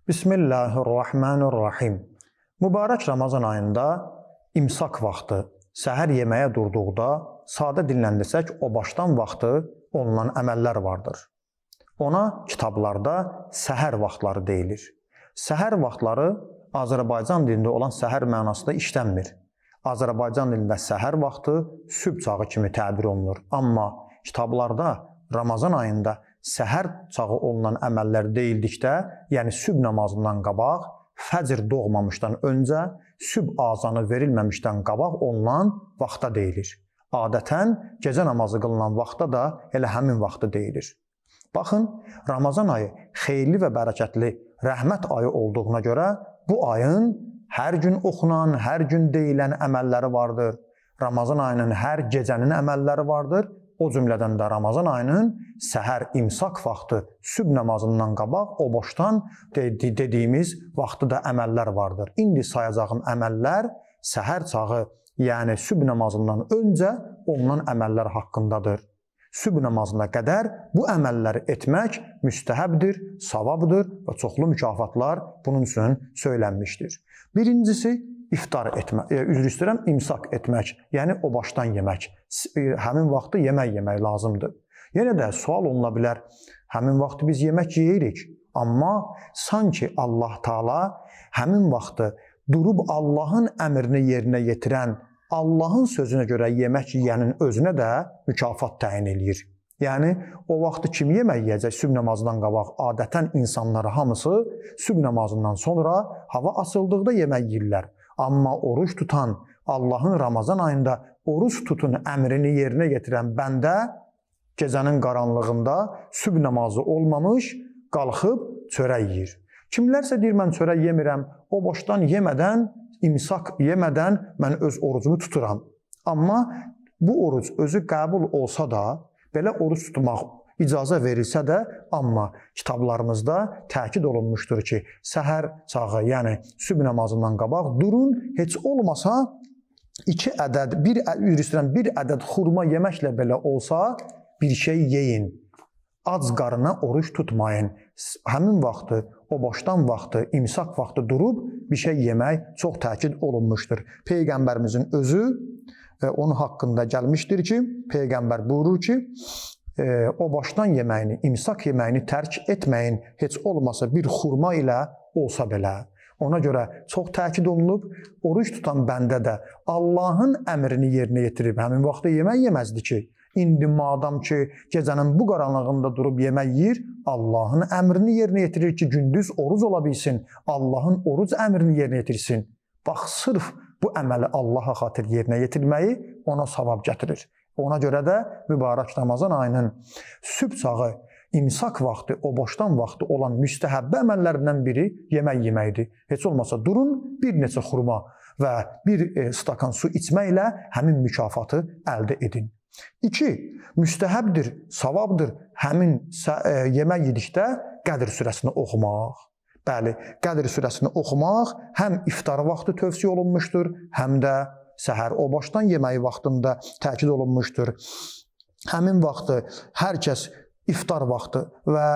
Bismillahirrahmanirrahim. Mübarək Ramazan ayında imsak vaxtı, səhər yeməyə durduqda, sadə dillə desək, o başdan vaxtı olunan əməllər vardır. Ona kitablarda səhər vaxtları deyilir. Səhər vaxtları Azərbaycan dilində olan səhər mənasında işlənmir. Azərbaycan dilində səhər vaxtı sübh çağı kimi təbir olunur. Amma kitablarda Ramazan ayında səhər çağı olunan əməllər deyildikdə, yəni sübh namazından qabaq, fəcr doğmamışdan öncə, sübh azanı verilməmişdən qabaq olunan vaxta deyilir. Adətən gecə namazı qılınan vaxta da elə həmin vaxtı deyilir. Baxın, Ramazan ayı xeyirli və bərəkətli rəhmət ayı olduğuna görə bu ayın hər gün oxunan, hər gün deyilən əməlləri vardır. Ramazan ayının hər gecənin əməlləri vardır. O cümlədən də Ramazan ayının səhər imsak vaxtı, sübh namazından qabaq o boşdan dediyimiz vaxtı da əməllər vardır. İndi sayacağım əməllər səhər çağı, yəni sübh namazından öncə olunan əməllər haqqındadır. Sübh namazına qədər bu əməlləri etmək müstəhəbdir, savabdır və çoxlu mükafatlar bunun üçün söylənmişdir. Birincisi, iftar etmək, üzr istəyirəm, imsak etmək, yəni o başdan yemək. Həmin vaxtı yemək yemək lazımdır. Yenə də sual oluna bilər, həmin vaxtı biz yemək yeyirik, amma sanki Allah Taala həmin vaxtı durub Allahın əmrini yerinə yetirən, Allahın sözünə görə yemək yeyənin özünə də mükafat təyin eləyir. Yəni, o vaxtı kim yemək yeyəcək sübh namazından qabaq? Adətən insanlar hamısı sübh namazından sonra hava asıldıqda yemək yeyirlər. Amma oruç tutan, Allahın Ramazan ayında oruç tutun əmrini yerinə yetirən bəndə gecənin qaranlığında sübh namazı olmamış qalxıb çörək yeyir. Kimlərsə deyir, mən çörək yemirəm, o boşdan yemədən, imsak yemədən mən öz orucumu tuturam. Amma bu oruc özü qəbul olsa da, belə oruc tutmaq icazə verilsə də, amma kitablarımızda təkid olunmuşdur ki, səhər çağı, yəni sübh namazından qabaq durun, heç olmasa iki ədəd, bir, üzr istəyirəm, bir ədəd xurma yeməklə belə olsa bir şey yeyin. Ac qarına oruç tutmayın. Həmin vaxtı, o boşdan vaxtı, imsak vaxtı durub bir şey yemək çox təkid olunmuşdur. Peyğəmbərimizin özü onun haqqında gəlmişdir ki, Peyğəmbər buyurur ki, o başdan yeməyini, imsak yeməyini tərk etməyin, heç olmasa bir xurma ilə olsa belə. Ona görə çox təkid olunub, oruç tutan bəndə də Allahın əmrini yerinə yetirib, həmin vaxtda yemək yeməzdi ki, indi madam ki, gecənin bu qaranlığında durub yemək yeyir, Allahın əmrini yerinə yetirir ki, gündüz oruc ola bilsin, Allahın oruc əmrini yerinə yetirsin. Bax, sırf bu əməli Allaha xatir yerinə yetirməyi ona savab gətirir. Ona görə də mübarək Ramazan ayının sübh çağı, imsak vaxtı, o boşdan vaxtı olan müstəhəbbə əməllərindən biri yemək yeməkdir. Heç olmasa durun, bir neçə xurma və bir stakan su içməklə həmin mükafatı əldə edin. İki, müstəhəbdir, savabdır həmin yemək yedikdə Qədr surəsini oxumaq. Bəli, Qədr surəsini oxumaq həm iftar vaxtı tövsiyə olunmuşdur, həm də səhər o başdan yeməyi vaxtında təkid olunmuşdur. Həmin vaxtı hər kəs iftar vaxtı və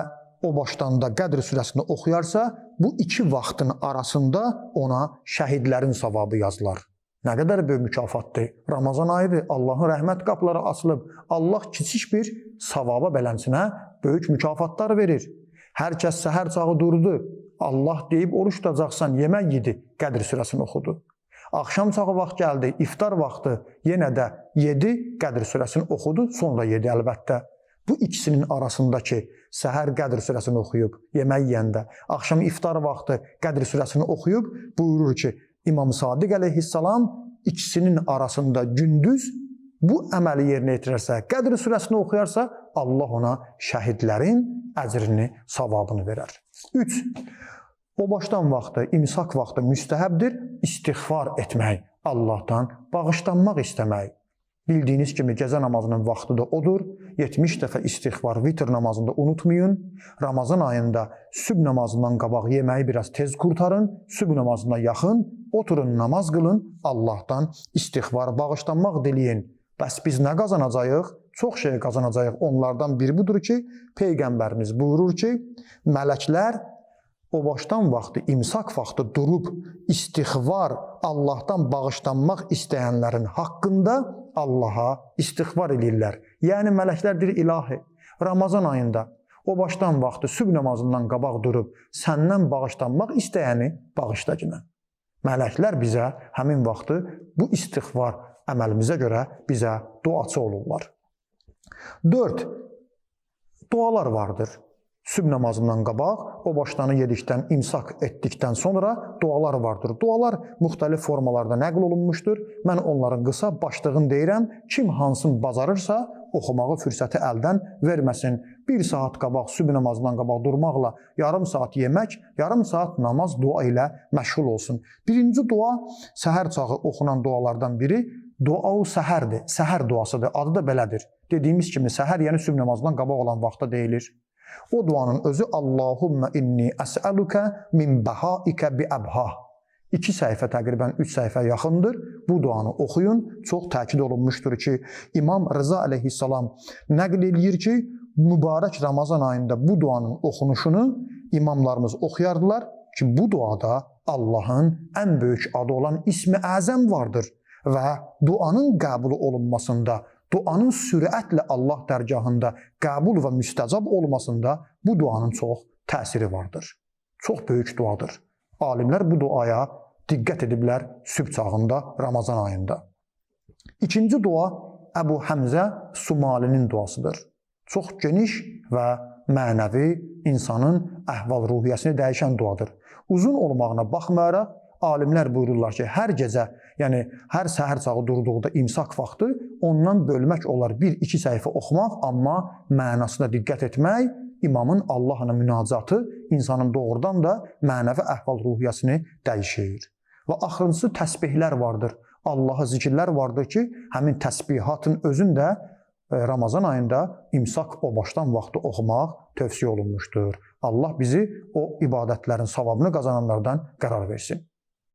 o başdan da Qədr surəsini oxuyarsa, bu iki vaxtın arasında ona şəhidlərin savabı yazılar. Nə qədər böyük mükafatdır. Ramazan ayıdır, Allahın rəhmət qapıları açılıb. Allah kiçik bir savaba belənsinə böyük mükafatlar verir. Hər kəs səhər çağı durdu. Allah deyib oruç tutacaqsan, yemək yedi, Qədr surəsini oxudu. Axşam çağı vaxt gəldi, iftar vaxtı yenə də yedi, Qədr surəsini oxudu, sonra yedi əlbəttə. Bu ikisinin arasındakı səhər Qədr surəsini oxuyub, yemək yeyəndə, axşam iftar vaxtı Qədr surəsini oxuyub, buyurur ki, İmam Sadiq əleyhissalam ikisinin arasında gündüz bu əməli yerinə yetirərsə, Qədr surəsini oxuyarsa, Allah ona şəhidlərin əcrini, savabını verər. 3. O başdan vaxtı, imsak vaxtı müstəhəbdir istiğfar etmək, Allahdan bağışlanmaq istəmək. Bildiyiniz kimi gecə namazının vaxtı da odur. 70 dəfə istiğfar vitr namazında unutmayın. Ramazan ayında sübh namazından qabaq yeməyi biraz tez qurtarın, sübh namazına yaxın, oturun namaz qılın, Allahdan istiğfar, bağışlanmaq diləyin. Bəs biz nə qazanacağıq? Çox şey qazanacağıq. Onlardan biri budur ki, Peyğəmbərimiz buyurur ki, mələklər O başdan vaxtı, imsak vaxtı durub istiğfar, Allahdan bağışlanmaq istəyənlərin haqqında Allaha istiğfar eləyirlər. Yəni mələklər deyir, ilahi, Ramazan ayında o başdan vaxtı sübh namazından qabaq durub səndən bağışlanmaq istəyəni bağışla günə. Mələklər bizə həmin vaxtı bu istiğfar əməlimizə görə bizə duaçı olurlar. 4. Dualar vardır. Sübh namazından qabaq, o başdanı yedikdən, imsak etdikdən sonra dualar vardır. Dualar müxtəlif formalarda nəql olunmuşdur. Mən onların qısa başlığını deyirəm. Kim hansını bacarırsa, oxumağı fürsəti əldən verməsin. 1 saat qabaq, sübh namazından qabaq durmaqla yarım saat yemək, yarım saat namaz, dua ilə məşğul olsun. Birinci dua, səhər çağı oxunan dualardan biri, dua-u səhərdir, səhər duasıdır, adı da belədir. Dediyimiz kimi səhər, yəni sübh namazından qabaq olan vaxta deyilir. O duanın özü Allahumma inni əsəluka min bəhaika bi əbha. 2 səhifə, təqribən 3 səhifə yaxındır. Bu duanı oxuyun. Çox təkid olunmuşdur ki, İmam Rıza əleyhissalam nəql eləyir ki, mübarək Ramazan ayında bu duanın oxunuşunu imamlarımız oxuyardılar ki, bu duada Allahın ən böyük adı olan İsmi Əzəm vardır və duanın qəbul olunmasında, duanın sürətlə Allah dərgahında qəbul və müstəcab olmasında bu duanın çox təsiri vardır. Çox böyük duadır. Alimlər bu duaya diqqət ediblər sübh çağında, Ramazan ayında. İkinci dua Əbu Həmzə Sumalinin duasıdır. Çox geniş və mənəvi insanın əhval-ruhiyyəsini dəyişən duadır. Uzun olmağına baxmayaraq, alimlər buyururlar ki, hər gecə, yəni hər səhər çağı durduqda imsak vaxtı ondan bölmək olar 1-2 səhifə oxumaq, amma mənasına diqqət etmək, imamın Allahla münacatı insanın doğrudan da mənəvi əhval-ruhiyyəsini dəyişir. Və axırıncısı təsbihlər vardır. Allaha zikirlər vardır ki, həmin təsbihatın özündə Ramazan ayında imsak o başdan vaxtı oxumaq tövsiyə olunmuşdur. Allah bizi o ibadətlərin savabını qazananlardan qərar versin.